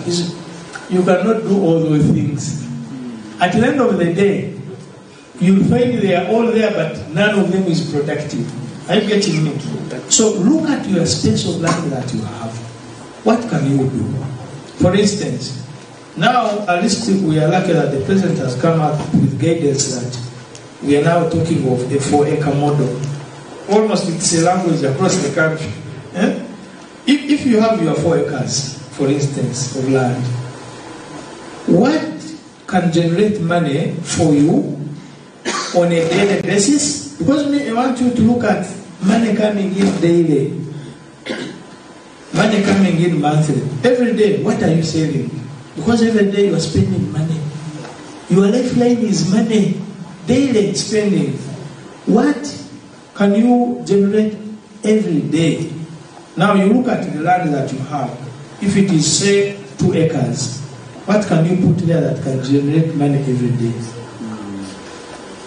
Is, you cannot do all those things. At the end of the day, you'll find they are all there, but none of them is productive. Are you getting me? So look at your space of land that you have. What can you do? For instance, now at least we are lucky that the president has come up with guidance that we are now talking of a 4-acre model. Almost it's a language across the country. Eh? If you have your 4 acres, for instance, of land, what can generate money for you on a daily basis? Because me, I want you to look at money coming in daily, money coming in monthly. Every day, what are you saving? Because every day you are spending money. Your lifeline is money, daily spending. What can you generate every day? Now you look at the land that you have. If it is, say, 2 acres, what can you put there that can generate money every day?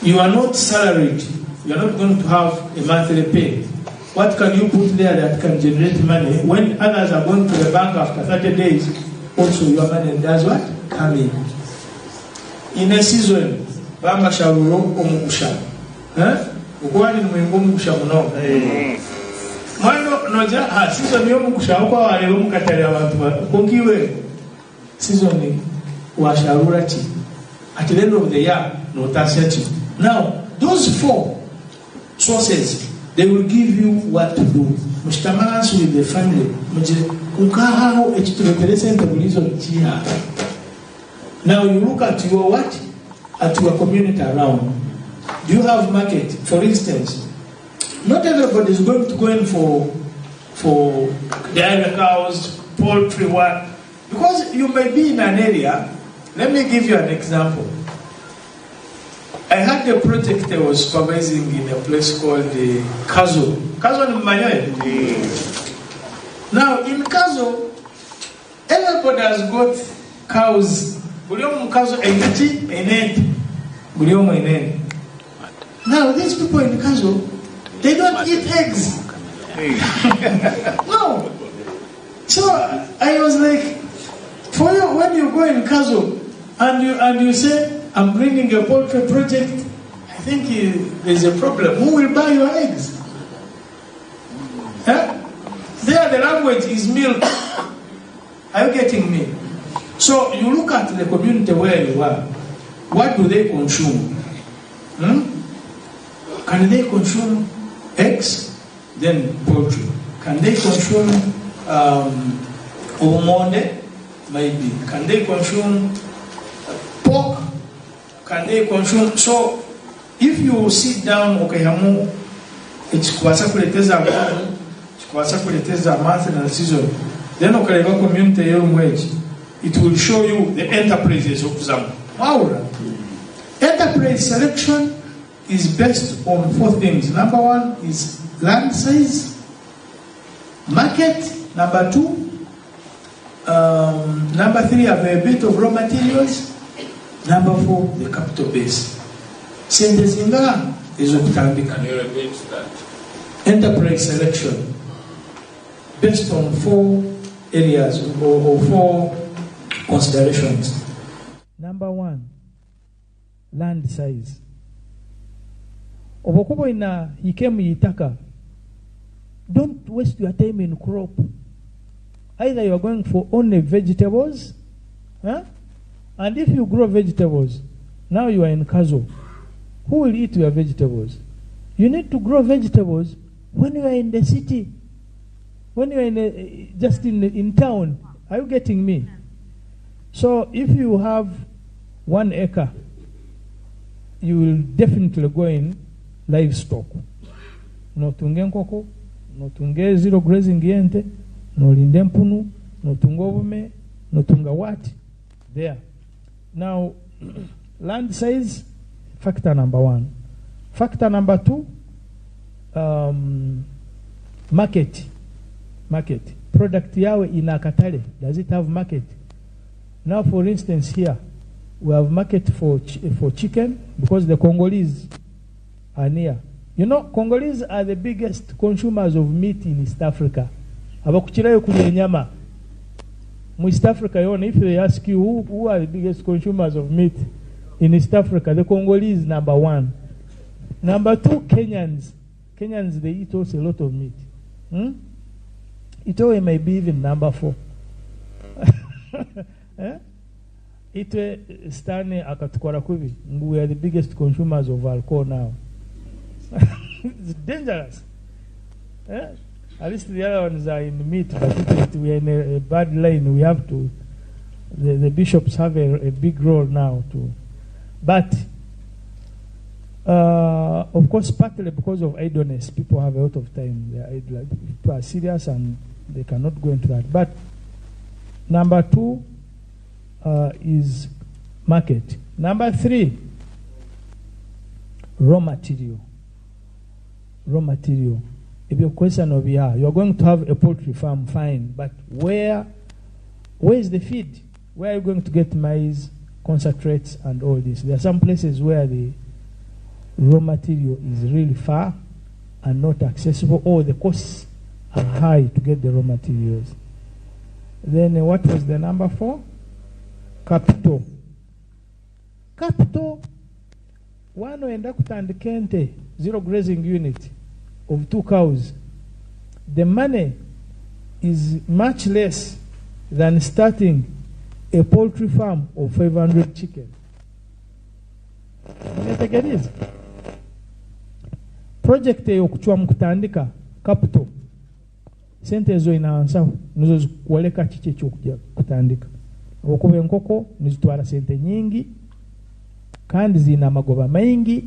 You are not salaried. You are not going to have a monthly pay. What can you put there that can generate money when others are going to the bank after 30 days? Also, your money does what? Come in. In a season, bamasharuro omugusha. Eh? Ukwani nimwenga omugusha muno. Mwana noja ha season y'omugusha uko wareba mukatale abantu konkiwe season washarura ki, at the end of the year notasya ki. Now those four sources, they will give you what to do. Mushitama with the family, mugire nkahaho ekituretere sente buli kiha. Now you look at your what? At your community around. Do you have market? For instance, not everybody is going to go in for dairy cows, poultry, what? Because you may be in an area. Let me give you an example. I had a project I was supervising in a place called Kazo. Kazo ni mmanyoe? Now in Kazo, everybody has got cows. Buli omu mu Kazo aine ki? Aine ente. Buli omu aine ente. Now these people in Kazo, they don't eat eggs. No. So I was like, for you, when you go in Kazo and you say, "I'm bringing a poultry project," I think there's a problem. Who will buy your eggs? Huh? There, the language is milk. Are you getting me? So you look at the community where you are. What do they consume? Hmm? Can they consume eggs? Then poultry. Can they consume obumonde? Maybe. Can they consume pork? Can they consume? So if you sit down, okaihamu ekikubaasa kureeteza abantu, kikubaasa kureeteza month na season, then okareba community y'omu egi, it will show you the enterprises okuzamu mwawura. Enterprise selection is based on four things. Number one is land size, market, number two, number three, availability of raw materials, number four, the capital base. Sente zinga ez'okutandika. Can you repeat that? Enterprise selection based on four areas or four considerations. Number one, land size. Oba okuba olina hika y'itaka, don't waste your time in crop. Either you are going for only vegetables, huh? And if you grow vegetables, now you are in Kazo. Who will eat your vegetables? You need to grow vegetables when you are in the city, when you are just in town. Are you getting me? So if you have 1 acre, you will definitely go in livestock. Notunga enkoko, notunga zero grazing y'ente, nolinda empunu, notunga obume, notunga what? There. Now, land size, factor number one. Factor number two, market. Market. Product yawe ina akatale. Does it have market? Now, for instance, here, we have market for chicken because the Congolese are near. Congolese are the biggest consumers of meat in East Africa. Abakukirayo kulya enyama. Mu East Africa yoona, if they ask you who, who are the biggest consumers of meat in East Africa, the Congolese number one. Number two, Kenyans. Kenyans, they eat also a lot of meat. Itwe may be even number four. Eh? Itwe Sitaane akatukora kubi ngu we are the biggest consumers of alcohol now. It's dangerous. Eh? At least the other ones are in meat, but it, we are in a bad line. We have to, the bishops have a big role now to. But, of course, partly because of idleness, people have a lot of time. They are idle. People are serious and they cannot go into that. But number two is market. Number three, raw material. Raw material. If your question of yeah, you are going to have a poultry farm, fine, but where is the feed? Where are you going to get maize, concentrates, and all this? There are some places where the raw material is really far and not accessible, or the costs are high to get the raw materials. Then what was the number four? Capital. Capital, one oyenda kutandika ente, zero grazing unit of 2 cows. The money is much less than starting a poultry farm of 500 chicken. Munyetegereze. Project eyo kucwa kutandika capital. Sente ezo inansaho nizo zikuoleka kiki ekyokujya kutandika. Okuba enkoko nizitwara sente nyingi kandi zina amagoba maingi,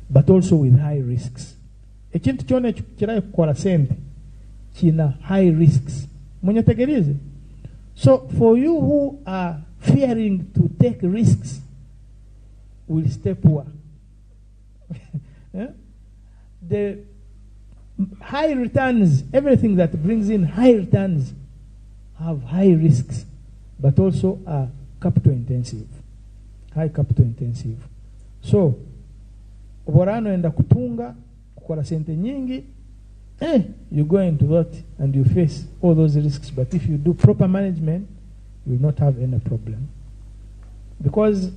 but also with high risks. Ekintu kyona ekikirayo kukora sente kina high risks. Munyetegereze. So for you who are fearing to take risks, will stay poor. The high returns, everything that brings in high returns have high risks, but also are capital intensive. High capital intensive. So, oborano enda kutunga, kukora sente nyingi, you go into that and you face all those risks. But if you do proper management, you will not have any problem. Because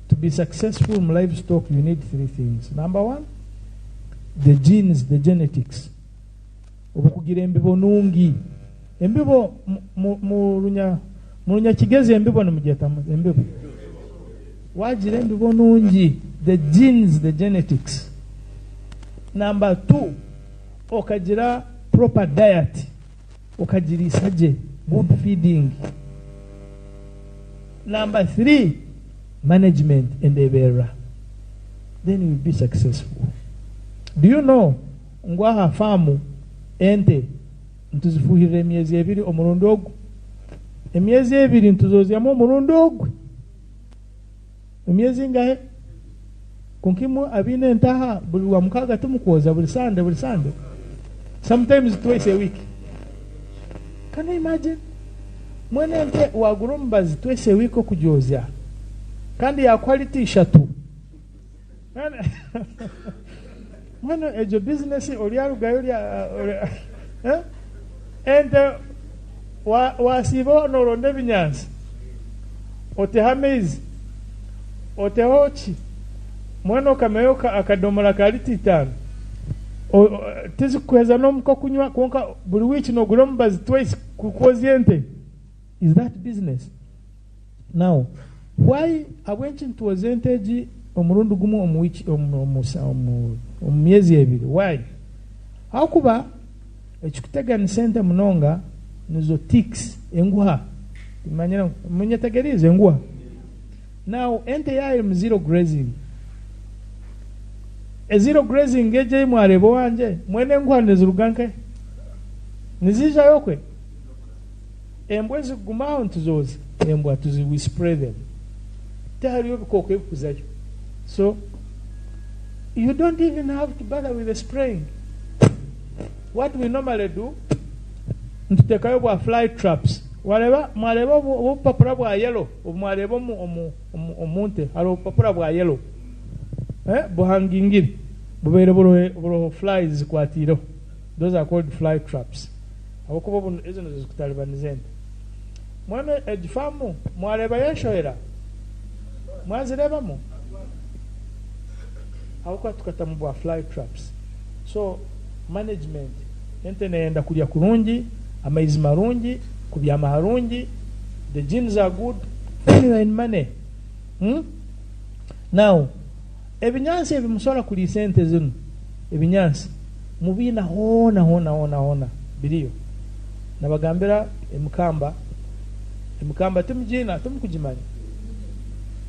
to be successful in livestock, you need three things. Number one, the genes, the genetics. Obukugira embibo nungi. Embibo mu runyakigezi embibo nimugyeta embibo. Wagira embibo nungi, the genes, the genetics. Number two, okagira proper diet. Okagirisa gye, good feeding. Number three, management and ebera. Then you will be successful. Do you know ngu aha faamu ente ntuzifuhirira emyezi ebiri omurundi ogwo? Emyezi ebiri ntuzozyamu omurundi ogwe. Emyezi ingahe? Konkimu abiine entaha buri wa mukaaga timukwoza buri Sande, buri Sande. Sometimes twice a week. Can you imagine? Mwene ente wagura omubazi twice a week okugyozya. Kandi ya quality ishatu. Mwene egyo business oryarugayo orya, Ente wasiiba noronda ebinyansi. Oteho amaizi. Oteho ki? Mwene okameyo akadomora ka lita 5. Tizikuheza n'omuka kunywa kwonka buri wiiki nogura omubazi twice kukwozya ente. Is that business? Now, why abwenki nitwoza ente egi omurundi gumwe omu wiki, omu myezi ebiri? Why? Ahakuba ekikuteganisa ente munonga nizo ticks, enguha. Manyira munyetegerize enguha. Now, ente yayo mu zero grazing. A zero grazing eje mwareba wanje mwene enguha niziruga nke? Nizijayo kwe? Embwa zigumaho ntuzoza. Embwa tuzi we spray them. Tihariyo ebikooko ebikuzayo. So you don't even have to bother with the spraying. What we normally do, ntutekayo bwa fly traps. Wareba, mwareba obupapura bwa yellow, mwareba omunte, hari obupapura bwa yellow. Buhangingire. Bubeire buroho flies zikwatireho. Those are called fly traps. Ahakuba ezo nizo zikutalibaniza ente. Mbwenu egi faamu mwareebayo enshohera? Mwazireebamu? Ahabw'okuba tukatamu bwa fly traps. So management, ente neyenda kurya kurungi, amaizi marungi, kubyama harungi, the genes are good, then you are in money. Hmm? Now, ebinyansi ebi musobola kuriisa ente zinu, ebinyansi mubiina hoona hoona hoona hoona biriyo. Nabagambira emikamba, emikamba timugiina, timukugimanya?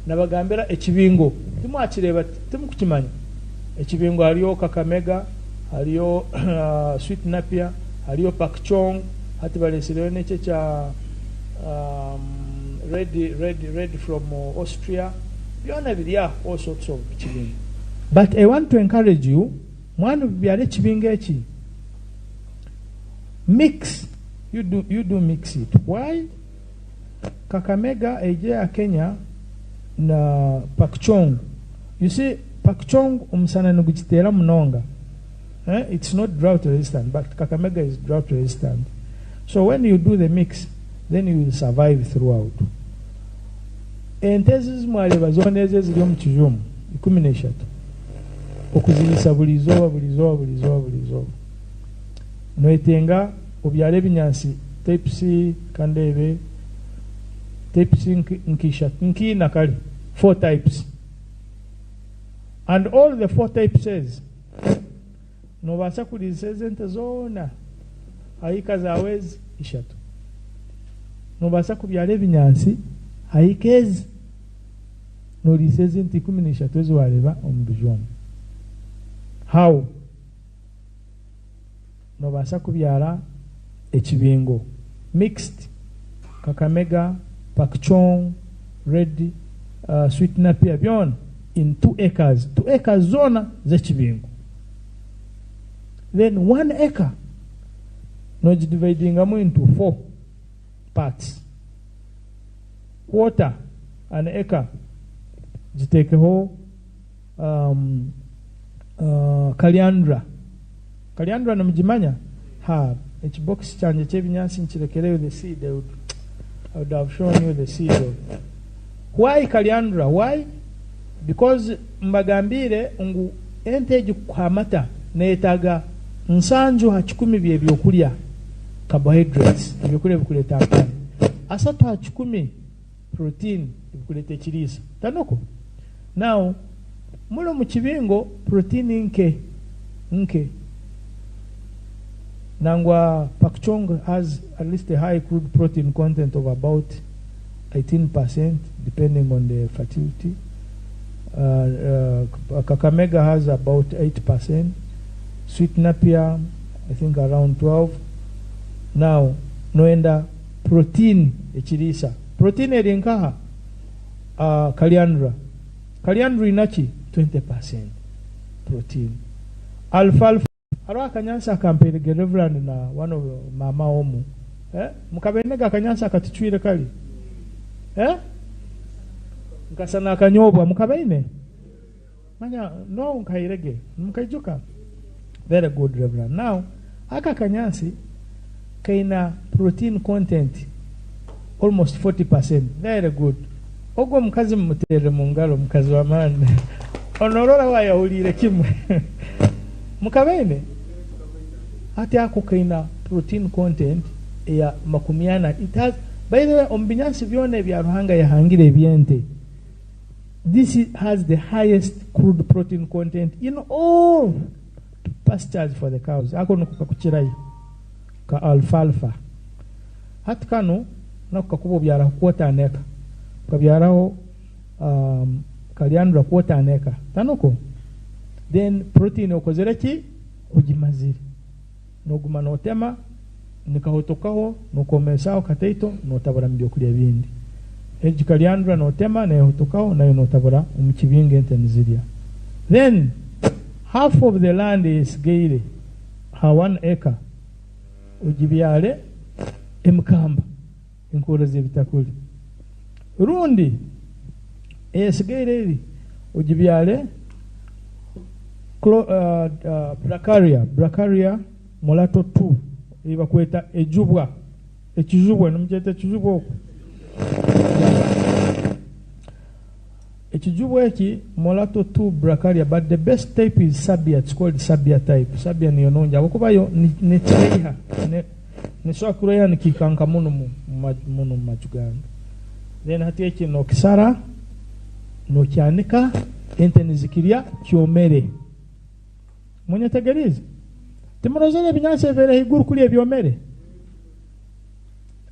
Nabagambira ekibingo, timwakireeba, timukukimanya? Ekibingo hariyo Kakamega, hariyo Sweet Napier, hariyo Pakchong, hati baretsireyo n'eki ekya red, red, red from Austria, byona biri aho, all sorts of kibingo. But I want to encourage you, mwana obibyara ekibingo eki, mix, you do, you do mix it. Why? Kakamega eija eya Kenya na Pakchong. You see, Pakchong omusana nigugiteera munonga. Eh? It's not drought resistant, but Kakamega is drought resistant. So when you do the mix, then you will survive throughout. Ente ezi ezi mwareeba zoona ezi eziri omu kiju omu, 13, okuziriisa buri izooba, buri izooba, buri izooba, buri izooba. Noyetenga obyare ebinyaatsi types kandeebe types nka ishatu nka ina kare four types and all the four types ezi nobaasa kuriisa ezi ente zoona aha eka zaawe ezi ishatu. Nobaasa kubyara ebinyaatsi aha eka ezi noriisa ezi ente 13 ezi wareeba omu biju omu. How? Nobaasa kubyara ekibingo, mixed, Kakamega, Pakchong, red, sweet napier byona in 2 acres, 2 acres zoona z'ekibingo. Then 1 acre nogidividingamu into four parts. Quarter an acre giteekeho calliandra. Calliandra nimugimanya? Ha, ekibokisi kyangye ky'ebinyaatsi nkirekereyo the seed. I would have shown you the seed of. Why calliandra? Why? Because mbagambiire ngu ente egi kukuha amata neyetaaga 70% by'ebyokurya, carbohydrates, ebyokurya ebikureeta amaani, 30% protein, ebikureeta ekiriisa. Tanoko? Now, muri omu kibingo protein nke nke. Nangwa Pakchong has at least a high crude protein content of about 18% depending on the fertility. Kakamega has about 8%. Sweet Napier, I think around 12. Now, noenda protein ekiriisa. Protein eri nkaha? Calliandra. Calliandra inaki? 20% protein. Alfalfa. Hariho akanyansi akamperege Reverend na one of mama omu. Eh? Mukabenega akanyansi akatucwire kari? Eh? Nkasa nakanyobwa mukabaine? Manya no nkairege. Mukaijuka? Very good, Reverend. Now, aka kanyansi kaina protein content almost 40%. Very good. Ogwo omukazi mumuterere mu ngaro, omukazi w'amaani. Onorora wayahuriire kimwe. Mukabaine? Hati ako kaina protein content eya 40. It has, by the way, omu binyansi byona ebya Ruhanga yahangire eby'ente, this has the highest crude protein content in all pastures for the cows. Ako niko kakukirayo ka alfalfa. Hati kano nako kakuba obyaraho quarter an acre, ukabyaraho calliandra quarter an acre tanoko, then protein okozere ki? Ogimazire. Noguma notema nikahotokaho, nokomesaho kataito, notabura mu byokurya bindi. Egi calliandra notema nehotokaho, nayo notabura omu kibingo, ente nizirya. Then half of the land esigaire ha 1 acre ogibyare emikamba, enkoro z'ebitakuri, rundi eyesigaire eri ogibyare Brachiaria mulato 2 eyibakweta ejubwa, ekijubwa nimukyeta ekijubwa okwo. Ekijubu eki Molato tu Bracharia but the best type is Sabia it's called Sabia type Sabia niyo nungi ahabw'okuba yo nikiraiha nikisobora kuraiha nikihika nka munu munu mumaju gange then hati eki nokisara nokyanika ente nizikirya kyomere munyetegeriize? Timurozere ebinyansi ebibaire ahaiguru kuri ebyomere?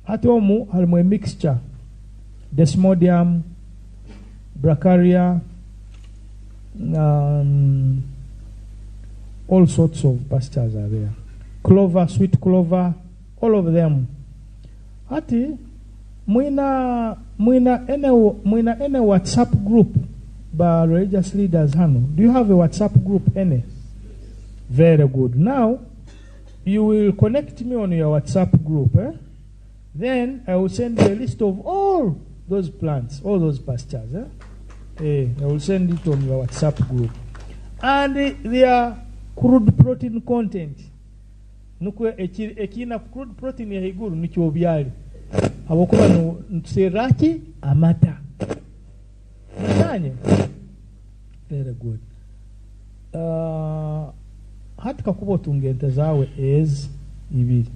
Hati omu harimu emixture, desmodium, bracharia, all sorts of pastures are there, clover, sweet clover, all of them. Hati mwina mwina any mwina any WhatsApp group ba religious leaders hanu? Do you have a WhatsApp group any? Very good. Now You will connect me on your WhatsApp group eh? Then I will send you a list of all those plants, all those pastures eh? Eh, I will send it on your WhatsApp group. And their crude protein content nukwo ekiina crude protein yahaiguru nikyo obyare habwokuba nituserra ki amata Mwekanye? Very good. Uh, hati kakuba otunga ente zaawe ezi ibiri,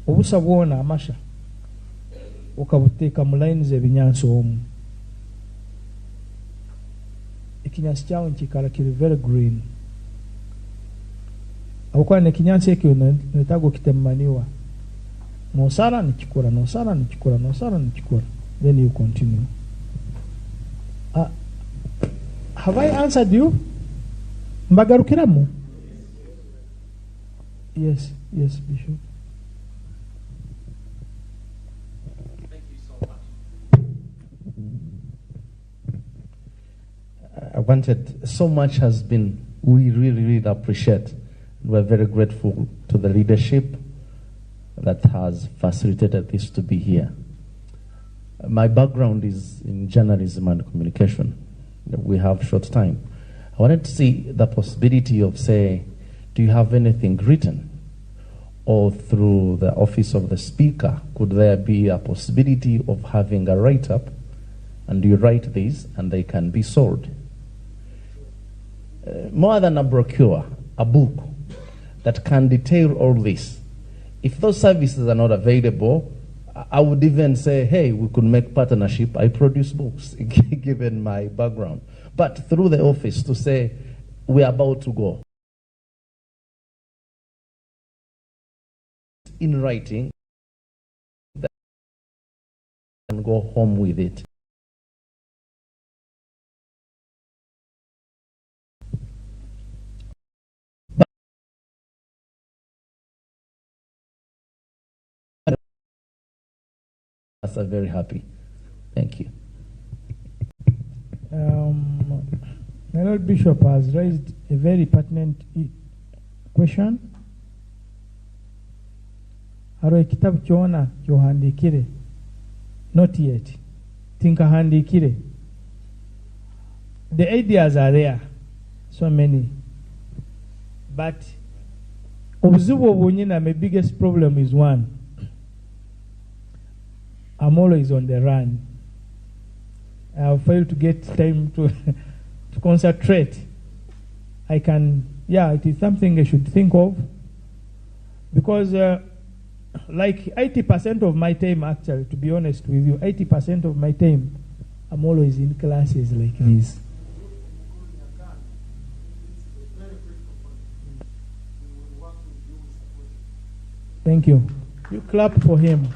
obusa bwona amasha okabuteeka mu line z'ebinyansi omu, ekinyansi kyawe nikiikara kiri very green habwokuba n'ekinyansi ekyo noyetaaga okitemu manure. Nosara nikikura, nosara nikikura, nosara nikikura then you continue. Uh, have I answered you? Mbagarukiramu? Yes, yes, Bishop. Thank you so much. I wanted, so much has been, we really, really appreciate. We're very grateful to the leadership that has facilitated this to be here. My background is in journalism and communication. We have short time. I wanted to see the possibility of, say, do you have anything written? Or through the office of the speaker, could there be a possibility of having a write-up and you write these and they can be sold? More than a brochure, a book that can detail all this. If those services are not available, I would even say, hey, we could make partnership. I produce books, given my background. But through the office to say, we are about to go. In writing, and go home with it. Us are very happy. Thank you. My Lord Bishop has raised a very pertinent question. Hariho ekitabu kyona kyohandikire? Not yet. Tinkahandikire. The ideas are there, so many. But obuzibu obunyina, my biggest problem is one. I'm always on the run. I have failed to get time to concentrate. It is something I should think of, because like 80% of my time, actually, to be honest with you, 80% of my time, I'm always in classes like this. Thank you. You clap for him.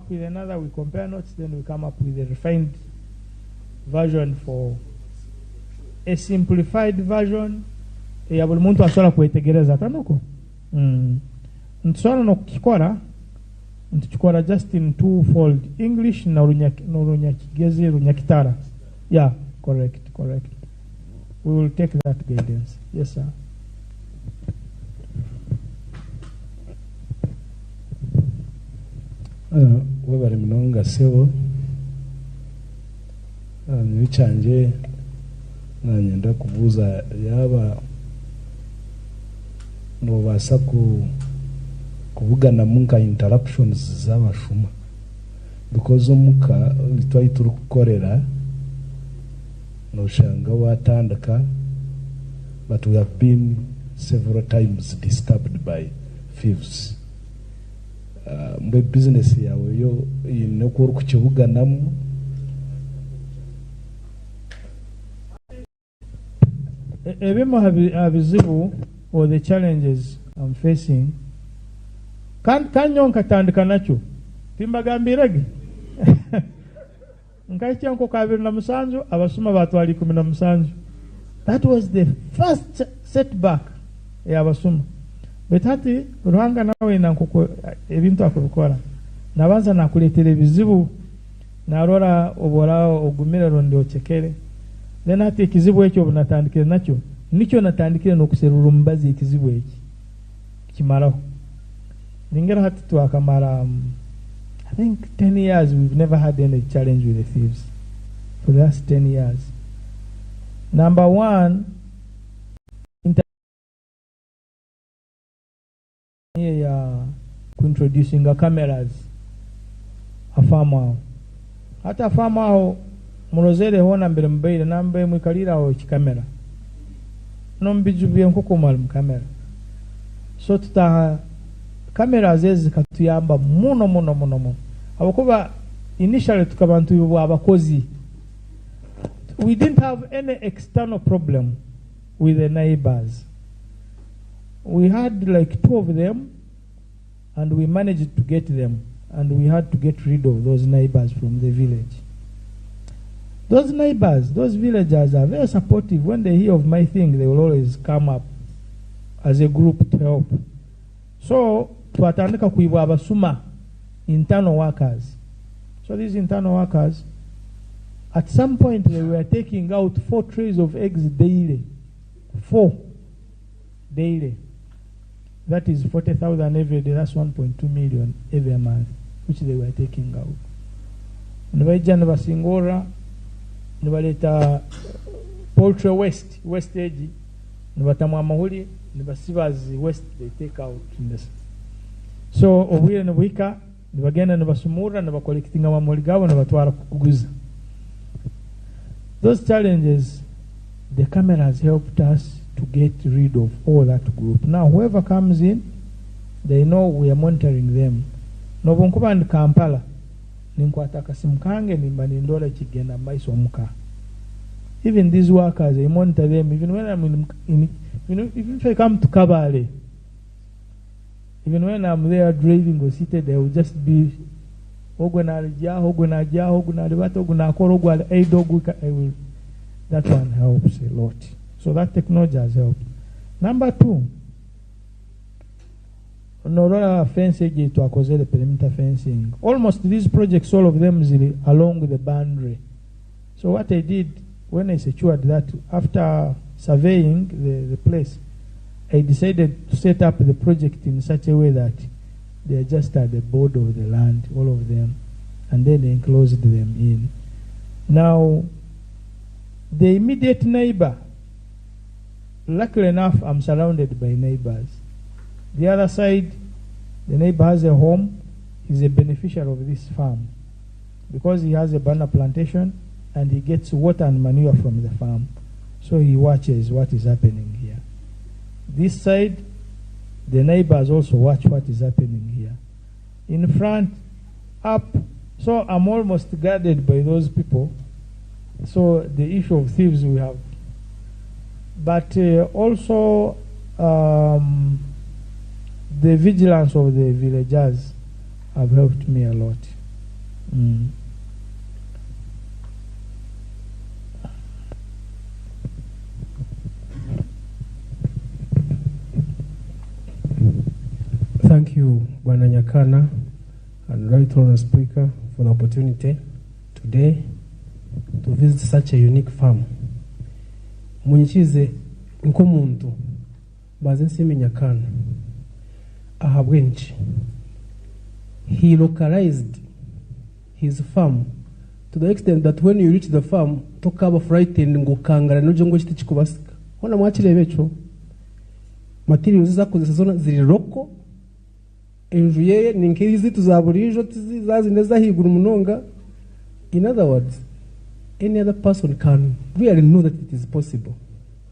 With another, we compare notes, then we come up with a refined version for a simplified version eya buli muntu asobora kwetegereza tanuko. Nitusobora n'okukikora, nitukikora just in two fold, English na Runyakigezi, Runyakitara. Yeah, correct, correct. We will take that guidance. Yes, sir. Webare munonga sebo. Nyowe ekyangye nanyenda kubuuza yaaba nobaasa kubuganamu nka interruptions z'abashuma, because omuka itwe ahu turikukorera noshanga watandika, but we have been several times disturbed by thieves. Mbwenu business yaawe yo eine oku orikukibuganamu? Ebimu aha bizibu or the challenges I'm facing, kandi nyowe nkatandika nakyo, timbagambiire ge? Nkahikya nk'oku 27 abasuma baatwara 17. That was the first setback ey'abasuma. Baitu hati Ruhanga nawe aine nk'oku ebintu akubikora. Nabanza nakuleetera ebizibu, narora obu oraba ogumire rundi ocekere. Then hati ekizibu ekyo obu natandikire nakyo, nikyo natandikire n'okuserura omubazi ekizibu eki kukimaraho. Ningira hati twakamara I think 10 years we've never had any challenge with the thieves for the last 10 years. Number one, niyo ya kuintroducinga cameras ha farm aho. Hati ha farm aho murozere hoona mbere mubaire nambaire mwikaliire aho ekikamera. N'omu biju by'enkoko mwarimu kamera. So tutaha cameras ezi zikatuyamba muno muno muno muno. Habwokuba initially tukaba nitwibwa abakozi. We didn't have any external problem with the neighbors. We had like two of them and we managed to get them, and we had to get rid of those neighbors from the village. Those neighbors, those villagers are very supportive. When they hear of my thing, they will always come up as a group to help. So twatandika kwibwa abasuma, internal workers. So these internal workers, at some point they were taking out 4 trays of eggs daily. 4 daily. That is 40,000 every day. That's 1.2 million every month, which they were taking out. Nibaija nibasingorra, nibaleta poultry waste, wastage, nibatamu amahuri, nibasiba zi waste they take out in this. So obwire nibuhika, nibagenda nibasumurra, nibacollectinga amahuri gabo, nibatwara kukuguza. Those challenges, the cameras helped us to get rid of all that group. Now, whoever comes in, they know we are monitoring them. Nobu nkuba ndi Kampala, ninkwata akasimu kange nimba nindora ekigenda mu maiso omuka. Even these workers, I monitor them. Even when I'm in, in, you know, even if I come to Kabale, even when I'm there driving or seated, I will just be ogwe nalijyaho, ogwe najyaho, ogwe nalibata, ogwe nakora, ogwe ali idle, ogwe I will. That one helps a lot. So that technology has helped. Number 2, norora fence egi twakozere perimeter fencing. Almost these projects, all of them ziri along the boundary. So what I did when I secured that, after surveying the place, I decided to set up the project in such a way that they are just at the border of the land, all of them, and then enclosed them in. Now, the immediate neighbor, luckily enough, I'm surrounded by neighbors. The other side, the neighbor has a home, he's a beneficiary of this farm because he has a banana plantation and he gets water and manure from the farm. So he watches what is happening here. This side, the neighbors also watch what is happening here. In front, up, so I'm almost guarded by those people. So the issue of thieves we have. But also the vigilance of the villagers have helped me a lot. Thank you, Bwana Nyakana and Right Honourable Speaker for the opportunity today to visit such a unique farm. Munyikirize nk'omuntu mbanze nsiime Nyakana ahabw'enki he localized his farm to the extent that when you reach the farm tokaaba frightened ngu okangara nogye ngu eki tikikubasika. Hoona mwakireeba ekyo? Materials ezi arikukozesa zoona ziri local, enju ye ni nk'ezaitu za buriijo ti zaazindi ez'ahaiguru munonga. In other words, any other person can really know that it is possible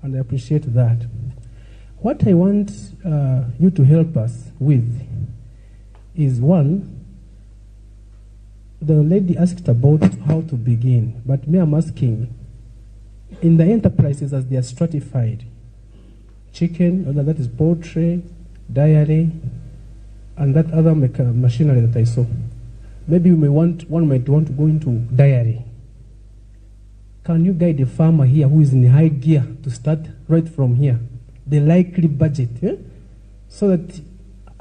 and I appreciate that. What I want you to help us with is one, the lady asked about how to begin, but me I'm asking, in the enterprises as they are stratified, chicken, whether that is poultry, dairy, and that other machinery that I saw. Maybe one might want to go into dairy. Can you guide a farmer here who is in high gear to start right from here? The likely budget, So that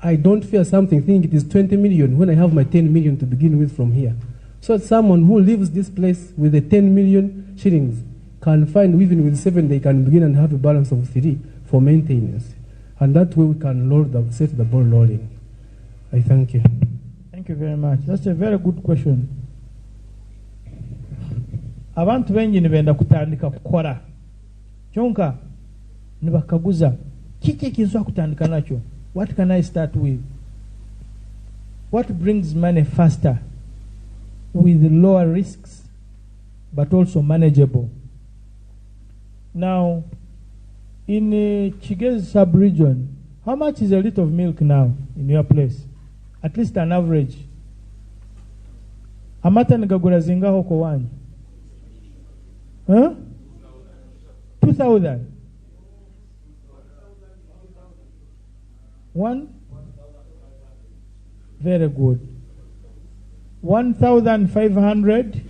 I don't fear something, think it is 20 million when I have my 10 million to begin with from here. So that someone who leaves this place with a 10 million shillings can find even with 7 they can begin and have a balance of 3 for maintenance. And that way we can set the ball rolling. I thank you. Thank you very much. That's a very good question. Abantu baingi nibenda kutandika kukora kyonka nibakaguza kiki ekinsobola kutandika nakyo? What can I start with? What brings money faster with lower risks but also manageable? Now, in Kigezi sub-region, how much is a liter of milk now in your place? At least an average. Amata nigagura zingahi okwo owanyu? Huh? 2,000. One? Very good. 1,500,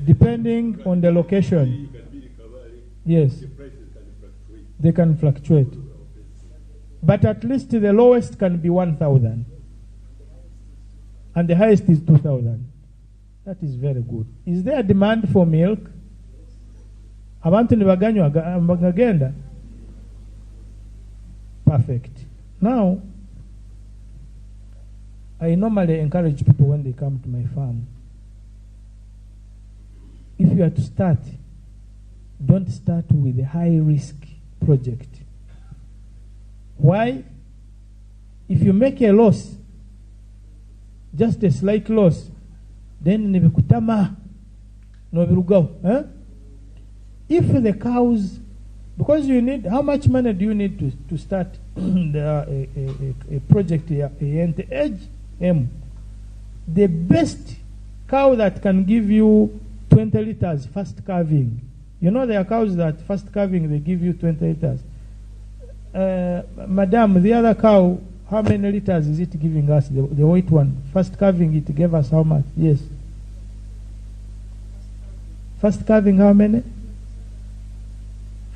depending on the location. Yes. They can fluctuate. But at least the lowest can be 1,000. And the highest is 2,000. That is very good. Is there a demand for milk? Abantu nibaganywa bagagenda? Perfect. Now, I normally encourage people when they come to my farm. If you are to start, don't start with a high risk project. Why? If you make a loss, just a slight loss, then nibikutama nobirugaho. If the cows, because you need, how much money do you need to start a project here, a age M? The best cow that can give you 20 liters first calving. You know there are cows that first calving they give you 20 liters. Madam, the other cow, how many liters is it giving us? The white one. First calving, it gave us how much? Yes. First calving, how many?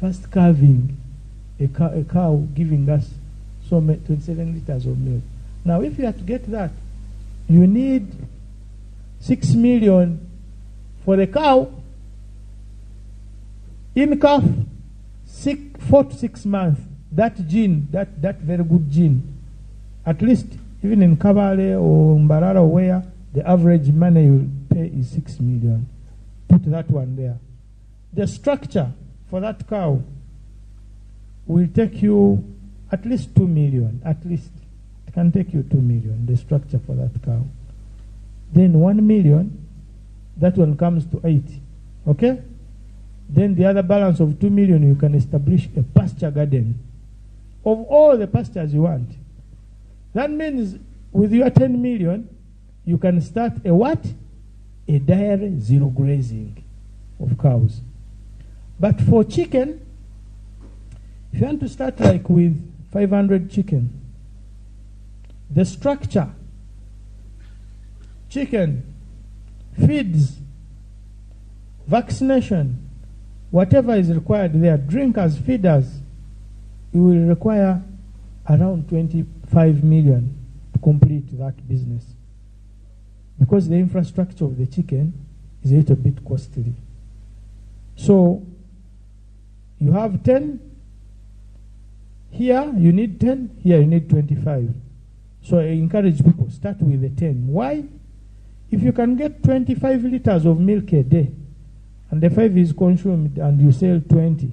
First calving, a cow giving us so many, 27 liters of milk. Now, if you are to get that, you need 6 million for the cow. In calf, 4 to 6 months, that gene, that very good gene, at least even in Kabale or Mbarara or where, the average money you pay is 6 million. Put that one there. The structure for that cow will take you at least 2 million, at least. It can take you 2 million, the structure for that cow. Then 1 million, that one comes to 8, okay? Then the other balance of 2 million, you can establish a pasture garden of all the pastures you want. That means with your 10 million, you can start a what? A dairy zero grazing of cows. But for chicken, if you want to start with 500 chicken, the structure, chicken, feeds, vaccination, whatever is required there, drinkers, feeders, you will require around 25 million to complete that business. Because the infrastructure of the chicken is a little bit costly. So you have 10, here you need 10, here you need 25. So I encourage people, start with the 10. Why? If you can get 25 liters of milk a day, and the 5 is consumed and you sell 20,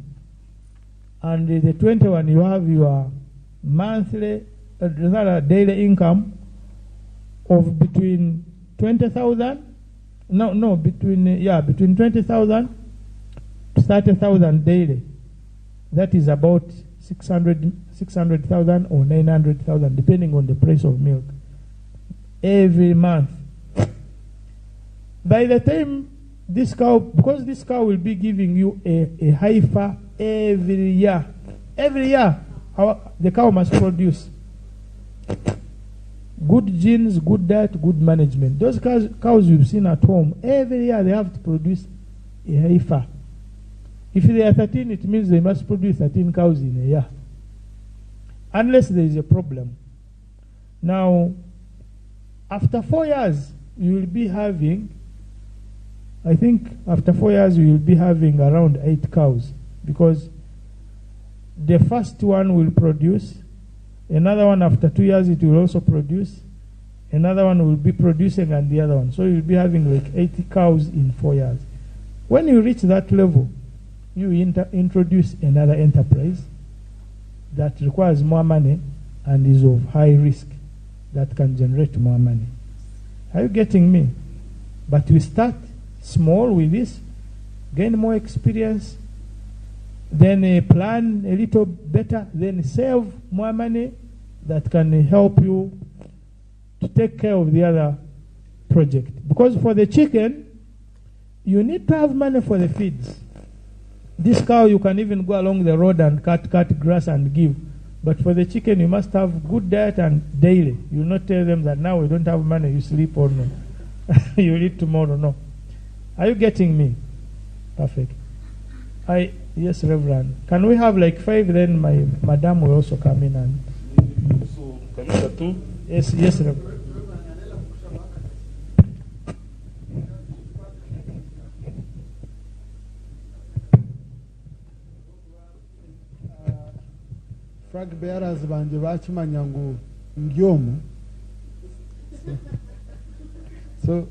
and the 21 you have your monthly, rather daily income of between 20,000, no, no, between, yeah, between 20,000 to 30,000 daily. That is about 600,000 or 900,000, depending on the price of milk, every month. By the time this cow, because this cow will be giving you a heifer every year, the cow must produce good genes, good diet, good management. Those cows you've seen at home, every year they have to produce a heifer. If they are 13, it means they must produce 13 cows in a year, unless there is a problem. Now, after 4 years, you will be having, I think after 4 years, you will be having around 8 cows, because the first one will produce, another one after 2 years, it will also produce, another one will be producing, and the other one. So you'll be having like 80 cows in 4 years. When you reach that level, you introduce another enterprise that requires more money and is of high risk that can generate more money. Are you getting me? But we start small with this, gain more experience, then plan a little better, then save more money that can help you to take care of the other project. Because for the chicken, you need to have money for the feeds. This cow, you can even go along the road and cut grass and give. But for the chicken, you must have good diet and daily. You will not tell them that now we don't have money, you sleep or no. You eat tomorrow, no. Are you getting me? Perfect. Yes, Reverend. Can we have like 5? Then my madam will also come in and... Yes, yes, Reverend. Flag bearers banje bakimanya ngu ndi omu. So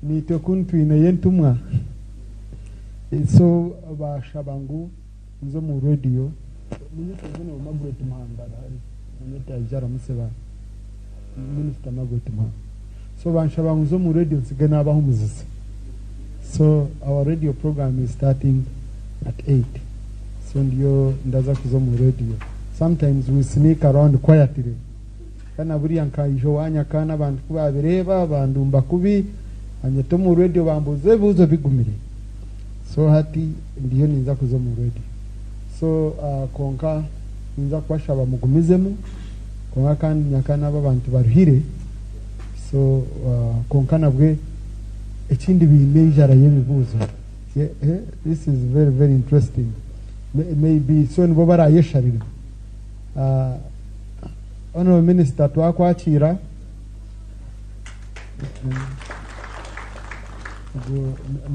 nitwe kuntwine yentumwa. So bashaba ngu nzo mu radio. Minisita Margaret Muhanga arahari. Minisita Museba. Minister Margaret Muhanga. So banshaba ngu nzo mu radio nsige nabaho umuziki. So our radio program is starting at 8. So ndiyo ndaza kuzo mu radio. Sometimes we sneak around quietly. Kana buriya nkaijo wanyaka n'abantu kubabireba bandumba kubi anyete mu radio bambuze ebibuzo bigumire. So hati ndiyo ninza kuzo mu radio. So konka ninza kubashaba mugumizemu konka kandi nyaka n'aba bantu baruhire. So konka nabwe ekindi biine enjara y'ebibuzo. Yeah, this is very very interesting. Maybe so nibo barayesharira. Honorable Minister twakwakira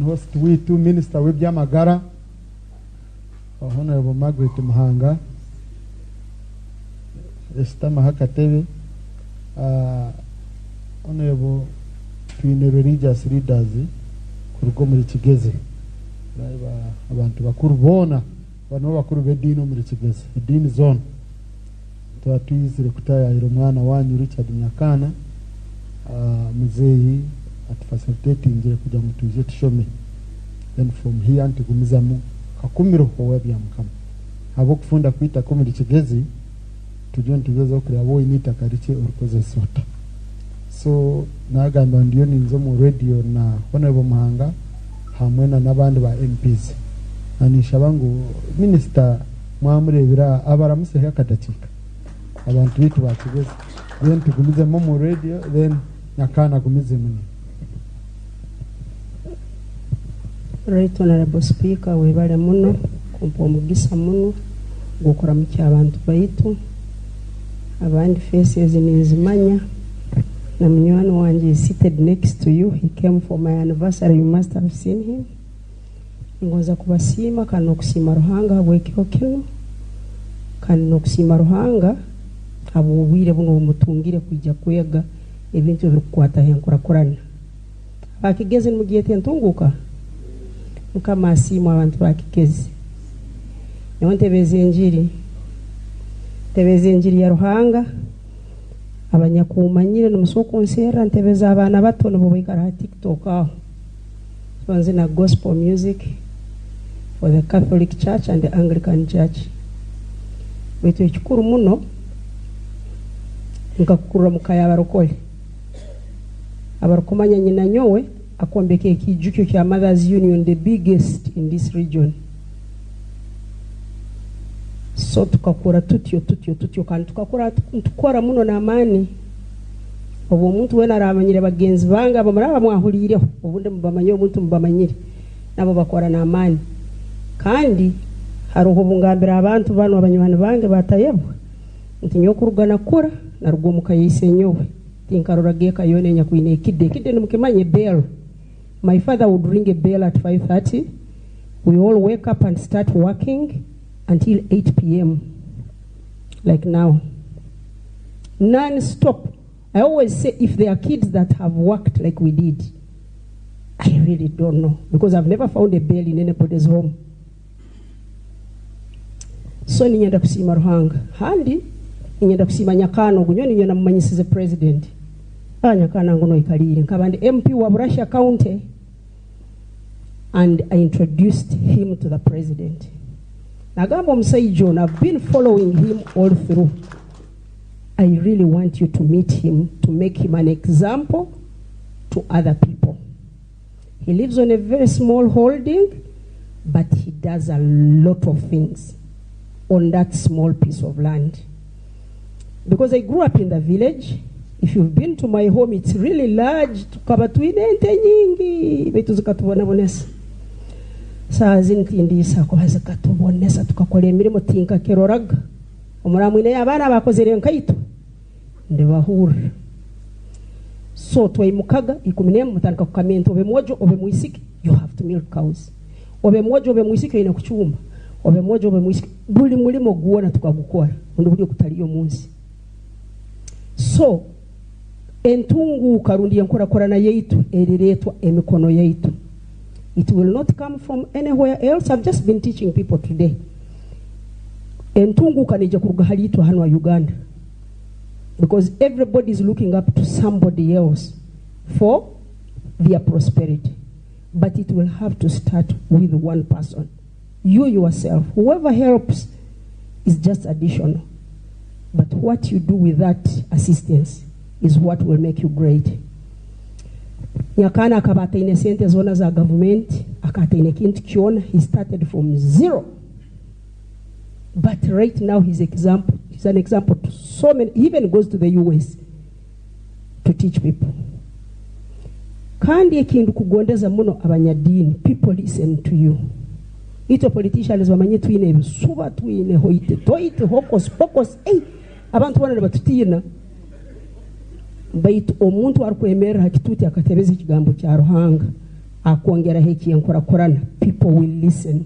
host witu Minister w'ibyamagara Honorable Margaret Muhanga Esther Mahakatebe Honorable twine religious leaders kurugo muri Kigezi abantu bakuru bona bano bakuru b'edini muri Kigezi edini zone twatwizire kutayayira omwana wanyu Richard Nyakana muzeeyi atufacilitatingire kugira ngu twije tushome then from here ntigumizamu kakumiro owebya mukama abokufunda kwita ko muri Kigezi tujye ntugeze kureba bo initaka rike urukozesa ota. So nagamba ndiyo ninzo mu radio na Honorable Muhanga hamwe na n'abandi ba MPs anishaba ngu minister mwamurebera abaramuseho akadakika abantu bitu bakigeze then tugumizemo mu radio then Nyakana gumize muni. Right Honorable Speaker webale muno kumpa omugisa muno gukora mu abantu baitu. Abandi faces ninzimanya na munywani wangye is seated next to you, he came for my anniversary, you must have seen him. Ningonza kubasiima kandi n'okusiima Ruhanga ahabw'ekiro kinu kandi n'okusiima Ruhanga habw'obwire bunu obu mutungire kwija kwega ebintu ebirikukwata ha enkurakurana. Aba Kigezi nimugyeta entunguuka? Mukama asiimwe abantu ba Kigezi. Nyowe ntebeza enjiri. Ntebeza enjiri ya Ruhanga. Abanyakuumanyire nimusobora kunserra ntebeza abaana bato nibo baikara ha TikTok aho. So nzina gospel music for the Catholic Church and the Anglican Church. Baitu ekikuru muno nkakukurra omu ka y'abarokole. Abarukumanya nyina nyowe akombeka ekiijukyo kya Mothers Union the biggest in this region. So tukakura tutyo tutyo tutyo kandi tukakura nitukora muno n'amaani. Obu omuntu weena araamanyire bagenzi bange abo muraaba mwahuliireho, obundi mubamanyire obundi timubamanyire, nabo bakora n'amaani. Kandi haroho obu ngambira abantu banu abanywani bange baatayebwa nti nyowe kuruga nakura naruga omuka ya isenyowe tinkaroraga eka yoona enyakwine ekide. Ekide nimukimanya? Ebell. My father would ring a bell at 5:30, we all wake up and start working until 8 pm like now. Non stop. I always say if there are kids that have worked like we did, I really don't know because I've never found a bell in anybody's home. So ninyenda kusiima Ruhanga. Handi ninyenda kusiima Nyakaana ogu nyowe ninyowe namumanyisize president. Ah, Nyakaana ngu noikaliire nkaba ndi MP wa Burasha County and I introduced him to the president. Nagamba omusaija ono I've been following him all through. I really want you to meet him to make him an example to other people. He lives on a very small holding, but he does a lot of things on that small piece of land. Because I grew up in the village, if you've been to my home, it's really large. Tukaba twine ente nyingi, baitu zikatubonabonesa. Saaha zinu tindiisa kuba zikatubonesa, tukakora emirimo tinkakiroraga. Omuraba mwineyo abaana abakozere nkaitwe, ndibahurra. So twaimukaga 11 mutandika kukama ente, obe mwojo obe mwisiki, you have to milk cows. Obe mwojo obe mwisiki oine kucumba, obe mwojo obe mwisiki, buli mulimo gwona tukagukora, rundi buli ogutaliyo omu nsi. So entunguuka rundi enkurakurana yaitu erireetwa emikono yaitu. It will not come from anywhere else. I've just been teaching people today. Entunguuka neija kuruga hali itwe hanu Uganda. Because everybody is looking up to somebody else for their prosperity. But it will have to start with one person. You yourself. Whoever helps is just additional. But what you do with that assistance is what will make you great. Nyakaana akaba ataine sente zoona za gavumenti, akaba ataine kintu kyona. He started from zero. But right now he's, example, he's an example to so many. He even goes to the US to teach people. Kandi ekintu kugondeza muno abanyadiini, people listen to you. Itwe politicians bamanye twine ebisuba, twine hoite toite, hocus pocus, ei, abantu boona nibatutiina. Baitu omuntu arikwemerera ha kituuti akatebeza ekigambo kya Ruhanga, akwongeraho eky'enkurakurana, people will listen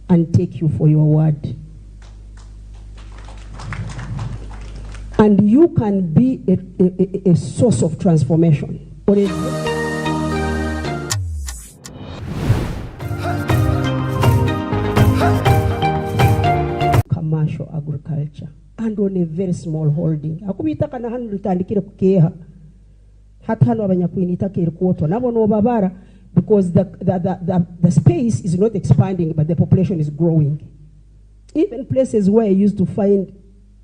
and take you for your word. And you can be a, a, a source of transformation. Or a commercial agriculture and on a very small holding. Ahakuba eitaka na hanu ritandikire kukeeha. Hati hanu abanyakwine eitaka erikwotwa nabo nobabara because the, the, the, the, the space is not expanding but the population is growing. Even places where you used to find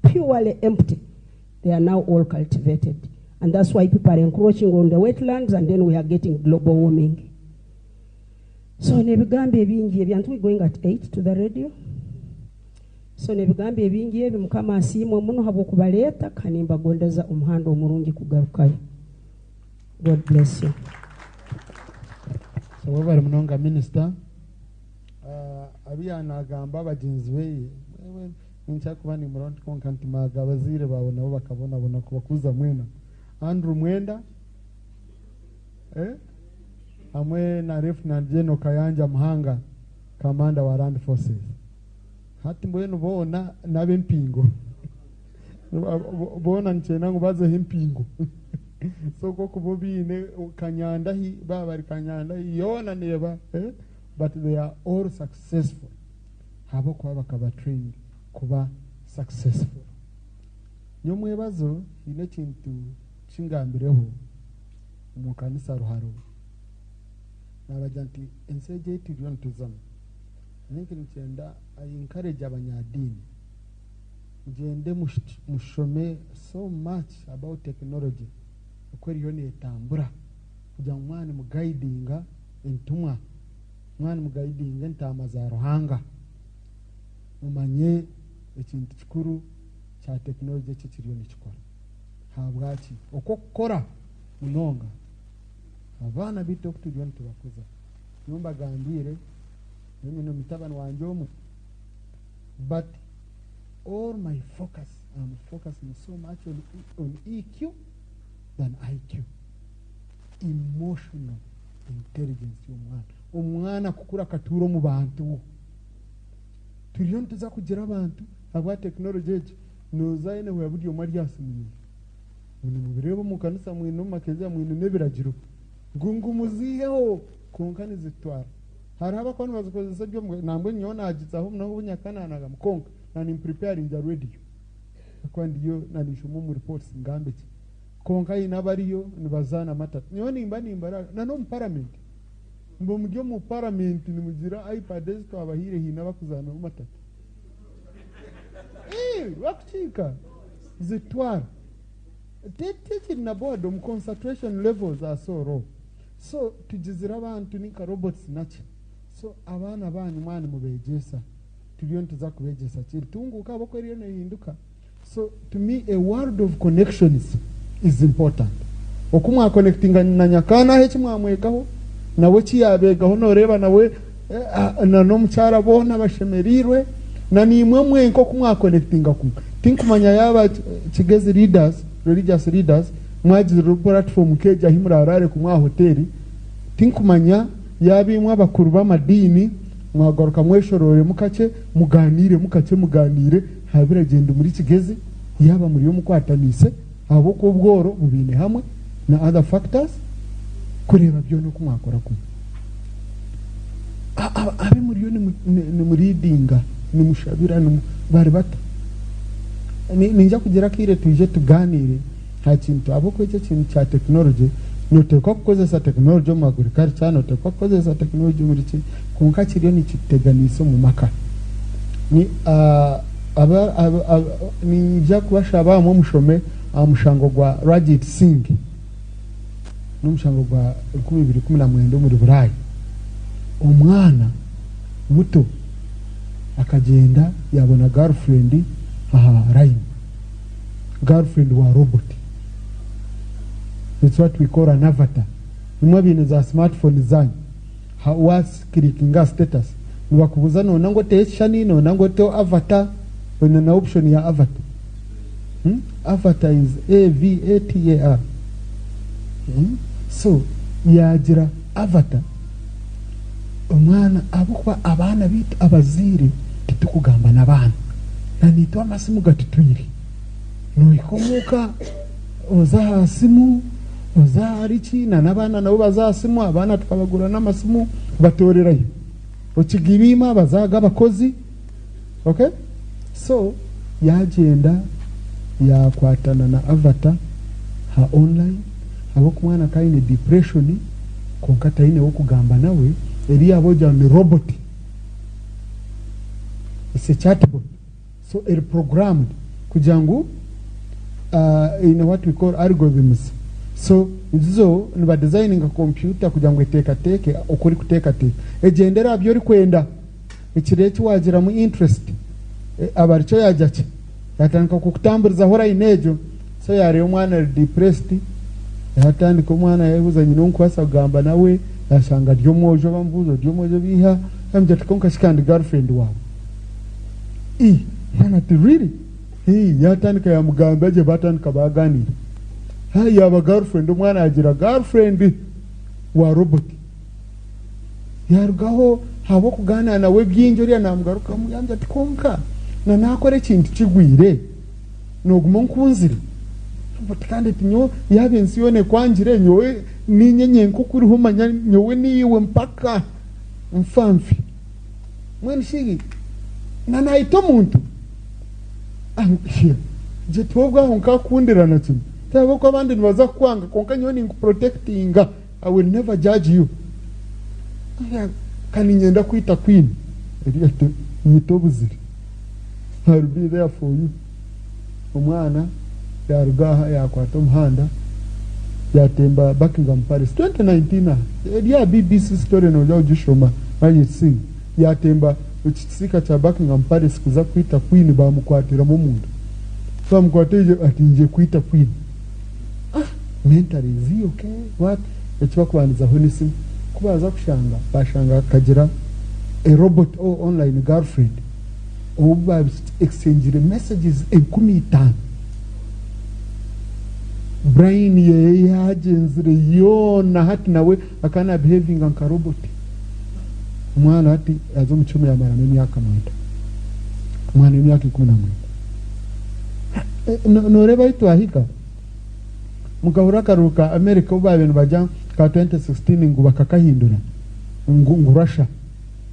purely empty, they are now all cultivated. And that's why people are encroaching on the wetlands and then we are getting global warming. So n'ebigambo ebingi ebi, aren't we going at 8 to the radio? So n'ebigambo ebingi ebi, Mukama asiimwe muno habw'okubaleeta kandi nimbagondeza omuhanda omurungi kugarukayo. God bless you. So webare munonga minisita. Abiya nagamba bagyenzi beye. Ninkira kuba nimuraho nti kwonka nti maaga abazaire baawe nabo bakabonabona kubakuza mwena. Andrew Mwenda eh, hamwe na Lieutenant General Kayanja Muhanga, Commander wa Land Forces. Hati mbwenu boona n'ab'empingo. Boona nikyenda ngu bazeho empingo. So nk'okuba obaine Kanyandahi, baaba bari Kanyandahi yoona neeba eh, but they are all successful ahabw'okuba bakaba trained kuba successful. Nyomwebazo haine ekintu kingambireho omu kanisa Ruharo. Nabagira nti ensi egi ei turiyo nituzamu, I think nikyenda I encourage abanyadiini mugyende mushome so much about technology oku eriyo neetambura kugira ngu mwaba nimugaidinga entumwa, mwaba nimugaidinga entaama za Ruhanga, mumanye ekintu kikuru kya tekinologi eki ekiriyo nikikora. Ahabwaki? Okw'okukora munonga abaana baitu oku turiyo nitubakuza. Nyowe mbagambiire, nyowe nyine mutabani wangye omwe, but all my focus, I'm focusing so much on EQ than IQ. Emotional intelligence y'omwana. Omwana kukura akatuura omu bantu. Turiyo nituza kugira abantu ahabwa tekinologi egi, nooza anywhere buri omwe ari aha simu ye. Ngu nimubireeba omu kanisa mwine omu makereziya mwine n'ebiragiro ngu ngu muziiheho kwonka nizitutwara. Hariho abakuba nibazikozesa eby'omu nambwenu nyowe naagizaho munonga obu nyakana nagamba kwonka na nimpreparinga radio ahakuba ndiyo na ninshoma omu reports ngambe gye. Kwonka haine abariyo nibazaana matatu. Nyowe nimba nimbarara na n'omu parliament mba muri omu parliament nimugira iPad ezi twabahaire haine abakuzaanaho matatu. Eeh bakukiika zitwara. Tikiri na boredom, concentration levels are so low. So tugizire abantu ni nka robots naki. So abaana banyu mwaba nimubegyesa turiyo nituza kubegyesa ki? Entunguuka ahabw'okuba eriyo nehinduka. So to me a world of connections is important. Oku mwa connectinga na nyakaana aho eki mwamwegaho nawe eki yabeegaho noreeba nawe na n'omukyara boona bashemereirwe na naimwe mwenka oku mwa connectinga kumwe. Tinkumanya yaaba Kigezi leaders, religious leaders mwagizire platform nk'egi ahi muraraare kumwe aha hoteri, tinkumanya yaaba imwe abakuru b'amadiini mwagaruka mweshorooremu kakye muganiiremu kakye muganiire aha biragyenda omuri Kigezi yaaba muriyo mukwataniise ahabw'okuba obworo bubaine hamwe na other factors kureeba byona oku mwakora kumwe. Abe muriyo nimuleadinga, nimushabira, bari bata? Niinyija kugira akaire twije tugaaniire aha kintu ahabw'okuba eki ekintu kya tekinologye nooteekwa kukozesa tekinologye omu agriculture, nooteekwa kukozesa tekinologye omuri ki, kwonka kiriyo nikituteganisa omu maka. Niinyija kubashaba mwe mushome aha mushango gwa Ranjit Singh. N'omushango gwa 2019 omuri Buraaya. Omwana muto akagyenda yaabona girlfriend aha line. Girlfriend wa robot. It's what we call an avatar. Imwe abaine za smartphone zanyu, wa clickinga aha status, nibakubuuza noyenda ngu oteho ekishushani, noyenda ngu oteho avatar, oine na option ya avatar. Avatar is A-V-A-T-A-R. So, yaagira avatar, omwana ahabw'okuba abaana baitu abazaire titukugamba n'abaana, na naitwe amasimu gatutwire. Nohika omuka oza aha simu, oza ahari ki, na n'abaana nabo baza aha simu, abaana tukabagurira n'amasimu batoorerayo. Okigibiima baza aha g'abakozi, okay? So yagyenda yakwatana na avatar ha online ahabw'okuba omwana akaba aine depression kwonka taine w'okugamba nawe, eri yaaba ogira ngu ni robot, it's a chatbot. So eri programmed kugira ngu eine what we call algorithms. So zo niba designinga computer kugira ngu eteekateeke oku orikuteekateeka. Egyendere aha bi orikwenda. Ekiro eki waagiramu interest, aba arikyo yaagira ki? Yaatandika kukutamburizaho line egyo. So yaareeba omwana ari depressed, yaatandika omwana yaayebuuza nyine ou nkubaasa kugamba nawe, yaashanga ari omwojo bamubuuza ori omwojo biiha? Yaamugira ati kwonka shi kandi girlfriend waawe? Ii! Omwana ati really? Hii, yaatandika yaamugambira gye baatandika baagaaniira. Ha, yaaba girlfriend, omwana yaagira girlfriend wa robot. Yaarugaho ahabw'okugaaniira nawe bingi oriya naamugarukamu yaamugira ati kwonka na naakora ekintu kigwire nooguma onkunzire? Robot kandi ati nyowe yaaba ensi yoona ekwangire nyowe niinye nyenka okuriho manya nyowe niiwe mpaka nfa nfe. Mbwenu shi na naita omuntu? Gye twebwe aho nkakundirana kimwe. Tihabw'okuba abandi nibaza kukwanga kwonka nyowe ninkuprotectinga. I will never judge you. Ka niinyenda kwita Queen. Eriyo ati nyita obuzire. I will be there for you. Omwana yaaruga aha yaakwata omuhanda yaatemba Buckingham Palace 2019 aha eri aha BBC story noija kugishoma Manjeet Singh yaatemba ekisiika kya Buckingham Palace kuza kwita Queen baamukwatiramu omunda bamukwata aije ati ngiye kwita Queen ah mentally is he okay what ekibakubandizaho n'esimu ku baaza kushanga baashanga akagira a robot or online girlfriend Obu ba exchangire messages 5000, brain yeye yagyenzire yoona hati nawe akaba na behavinga nka robot. Omwana hati aza omu kihome yamaramu emyaka mwenda. Omwana w'emyaka 19. Noreeba ahu twahika? Mukahurira akaruru ka America obu baabaire nibagya ka 2016 ngu bakakahindura ngu Russia